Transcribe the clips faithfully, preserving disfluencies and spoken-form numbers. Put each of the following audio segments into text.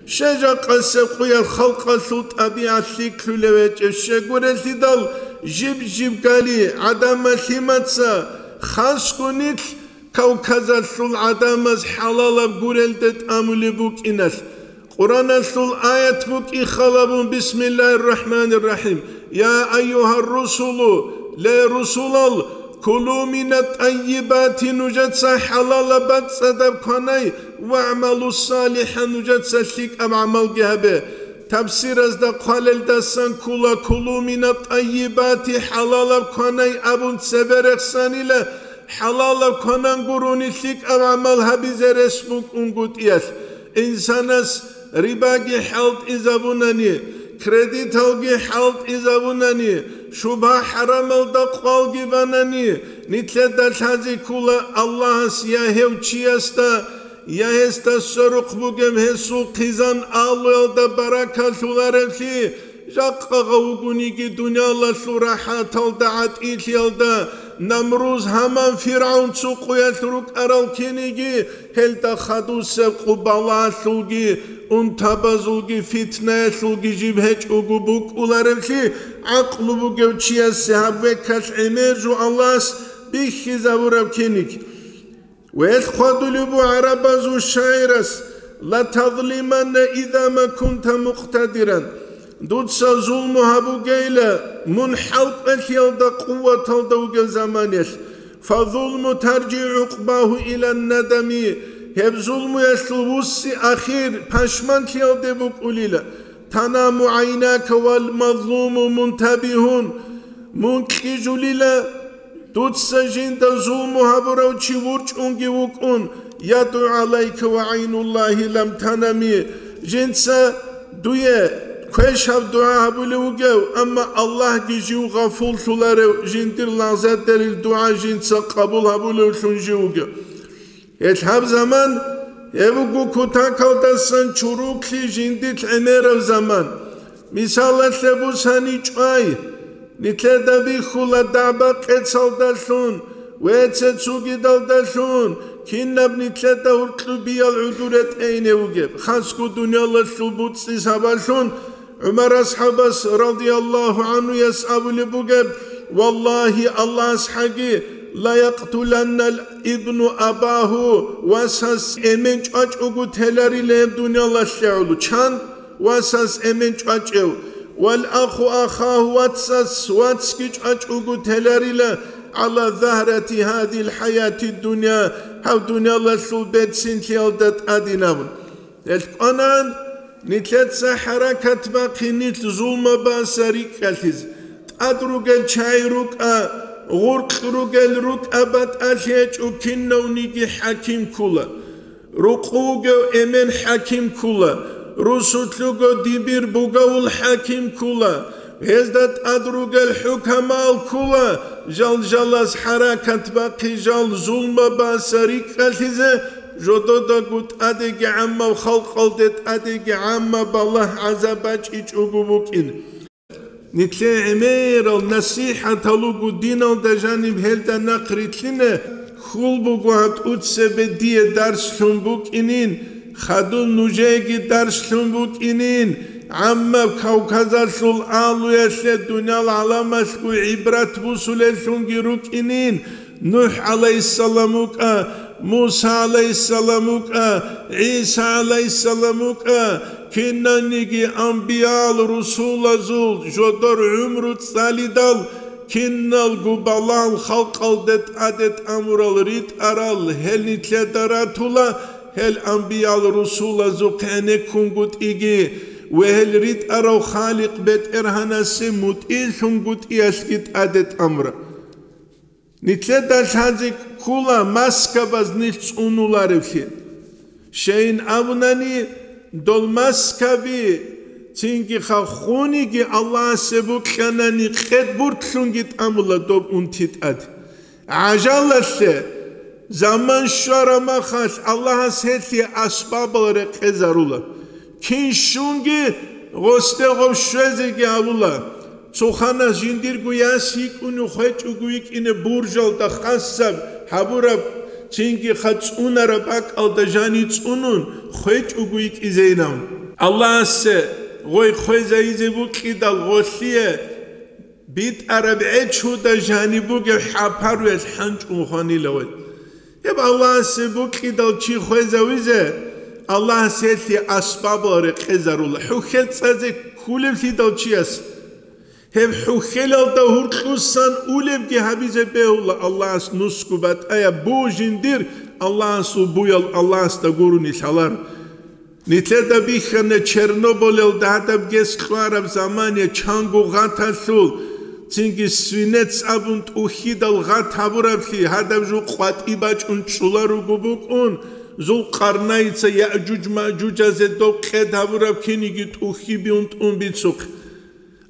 Щай жакъасеб къуялъ халкъалъул тӀабигӀат лъикӀлъулев гьечӀеб щегурелъидал, жиб-жиб гали гӀадамал лъимаца, хасго нилъ Кавказалъул гӀадамаз хӀалалаб гурелде тӀамулеб букӀиналъ. Къуръаналъул аят букӀи халабун: «Бисмиллагьир рахӀманир рахӀим. Я айюгьар русулу, ле русулал, кулу мина тӀайибати, нужеца хӀалалаб бацӀцӀадаб кванай, вагӀмалу салихӀа, нужеца лъикӀаб гӀамалги гьабе». Тафсиразда хъвалелдасан ккола: «Кулу мина тӀайибати», хӀалалаб кванай абун цебе рехсанила, хӀалалаб кванан гурони лъикӀаб гӀамал гьабизе рес букӀунгутӀиялъ. Инсанас рибаги хӀалтӀизабунани, кредиталги хӀалтӀизабунани, шубгьа-хӀарамалда къвалги банани, нилъеда лъазе ккола Аллагьас я гьев чиясда, я гьесда сверухъ бугеб гьесул хъизан-алуялда баракалъулареблъи, жакъа гъав вугониги дуниялалъул рахӀаталда, гӀатӀилъиялда, Намруз, Гьаман, ФиргӀавн цо къуялъ рукӀарал киниги, гьелда хадусеб къубалалъулги, унтабазулги, фитнаялъулги жиб гьечӀого букӀулареблъи, гӀакълу бугев чиясе гьаб векалъ гӀемер жо Аллагьас бихьизабураб киниг. Ва гьелъ хъвадулеб буго гӀарабазул шагӀирас: «Ла тазлиманна иза ма кунта мукътадиран». Дуца зулму гьабугейила, мун хӀалкӀвелъиялда къуваталда вугев заманиялъ. «Фазулму таржигӀу гӀукъбагьу илан надами». Гьеб зулмуялъул вуссиахир пашманлъиялде букӀулила. «Танаму гӀайнака вал мазлуму мунтабигьун». Мун кьижулила, дуца жинда зулму гьабурав чи вурчӀунги вукӀун, «ядгӀу гӀалайка ва гӀайнуллагьи лам танами», жинца дуе квешаб дугӀа гьабулев вугев, амма Аллагьги жив гъафуллъуларев, жиндир лагъзадерил дугӀа жинца къабул гьабулевлъун жив вугев. Гьелъ гьаб заман гьеб буго кутакалдасан чуруклъи жиндилъ гӀемераб заман. Мисалалъе бусани чӀвай, нилъеда бихьула дагӀба-къецалдалъун ва цецугидалдалъун, кинаб нилъеда гьуркьубиял гӀудур ретӀейне вугеб, хасго дуниялалъул буцӀцӀи сабаблъун. ГӀумар асхӀабас, радияллагьу гӀанхуяс, абулеб бугеб: «Валлагьи, Аллагьас хӀаги, ла якътуланнал ибну абагьу, васас эмен чӀвачӀого теларила гьеб дуниялалъе гӀоло». Чан? Васас эмен чӀвачӀев. «Вал аху ахагьу, вацас вацги чӀвачӀого теларила, гӀала загьрати гьадил хӀаяти дунья, гьав дуниялалъул берцинлъиялда тӀадинаб». Гьелъ кӀванагӀан, нилъеца хӀаракат бахъин нилъ зулмабаса рикӀкӀалъизе. ТӀад ругел чагӀи рукӀа, гъуркь ругел рукӀа, батӀалъи гьечӀо кинавниги хӀаким ккула. Рукъу вугев эмен хӀаким ккула, русулъ руго дибир бугавул хӀаким ккула. Гьезда тӀад ругел хӀукамал ккула, жал-жалаз хӀаракат бахъи, жал зулмабаса рикӀкӀалъизе, жододаго тӀадеги гӀаммаб халкъалде тӀадеги гӀаммаб балагь-гӀазаб бачӀичӀого букӀин. Нилъее гӀемерал насихӀатал руго диналда жаниб, гьелда нахърилълъине хьул буго гьатӀуцебе дие дарслъун букӀинин, хадуб нужееги дарслъун букӀинин, гӀаммаб Кавказалъул агьлуялъе, дуниял гӀаламалъго гӀибрат бусулеллъунги рукӀинин, НухӀ гӀалайгьиссалам вукӀа, Муса гӀалайгьиссалам вукӀа, ГӀиса гӀалайгьиссалам вукӀа, кинаниги анбиял-русулазул жодор гӀумру цӀалидал, киналго балагь халкъалде тӀаде тӀамурал ритӀарал гьел нилъеда ратула, гьел анбиял-русулазухъ гӀенеккунгутӀиги ва гьел ритӀарав Халикъ БетӀергьанасе мутӀигӀлъунгутӀиялъги тӀаде тӀамура. Нилъеда лъазе ккула маскабаз нилъ цӀунуларевлъи. Щайин абунани, дол маскаби цинги хахуниги Аллагьасе букьанани къед буртлъунги тӀамула доб унти тӀад. ГӀажалалъе, заман щвара махалъ Аллагьас гьелъие асбабал рекъезарула. Кин щунги гъосде гъов щвезеги гьавула. Цо ханас жиндирго яс йикӀунев хвечӀого йикӀине буржалда хасаб гьабураб, цинги ха цӀунараб бакӀалда жани цӀунун хвечӀого йикӀизейилан. Аллагьасе гъой хвезайизе букӀидал гъолъие битӀараб гӀечуда жаниб бугеб хӀапаруялъ хӀанчӀун хванила гъой. Гьеб Аллагьасе букӀидал чи хвезавизе, Аллагьас гьелъие асбабал рекъезарула, хӀухьел цӀазе ккулевлъидал чияс. Гьеб хӀухьелалда гьуркьусан улебги гьабизе бегьула Аллагьас нусго батӀаяб бу жиндир, Аллагьасул буял Аллагьасда гурони лъалар. Нилъеда бихьана Чернобылалда гьадаб гес кьвараб замане чанго гъаталъул, цинги свинец абун тӀухьидал гъат гьабураблъи, гьадаб жо къватӀи бачӀун чӀула руго букӀун, Зулкъарнайица Яъжуж-Маъжужазе доб къед гьабураб киниги тӀухьибиун тӀун бицухъ.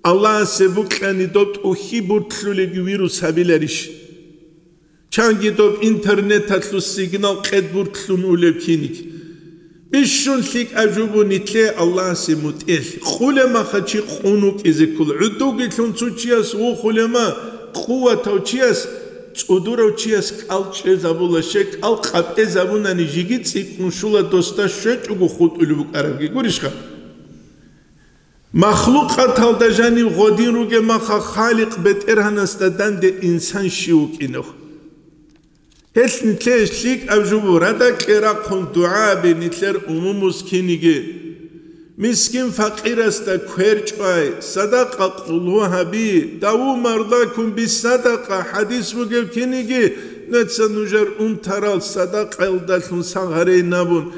Аллагьасе букьани доб тӀухьи буртлъулебги вирус гьабиларищ? Чанги доб интернеталъул сигнал къед буртлъун улеб киниг. Бищун лъикӀаб жо бу нилъее Аллагьасе мутӀигӀлъи. Къулемаха чи къун вукӀизе ккола. ГӀудугилъун цо чияс вухулема, къуватав чияс, цӀудурав чияс кӀал чӀезабула, щай кӀал къапӀезабунани жиги цӀикӀкӀун щула досда щвечӀого хутӀулеб букӀарабги. Гурищха? Махлукъаталда жанив гъодин ругеб маха Халикъ БетӀергьанасда данде инсан щив вукӀинев. Гьелъ нилъее лъикӀаб жо бу, радакье рахъун дугӀаби нилъер умумус киниги. Мискин-факъирасда квер чӀвай, садакъа къулгьу гьаби, даву мардакун бисадакъа хӀадис бугеб киниги, неца нужер унтарал садакъаялдалъун сагъарейин абун,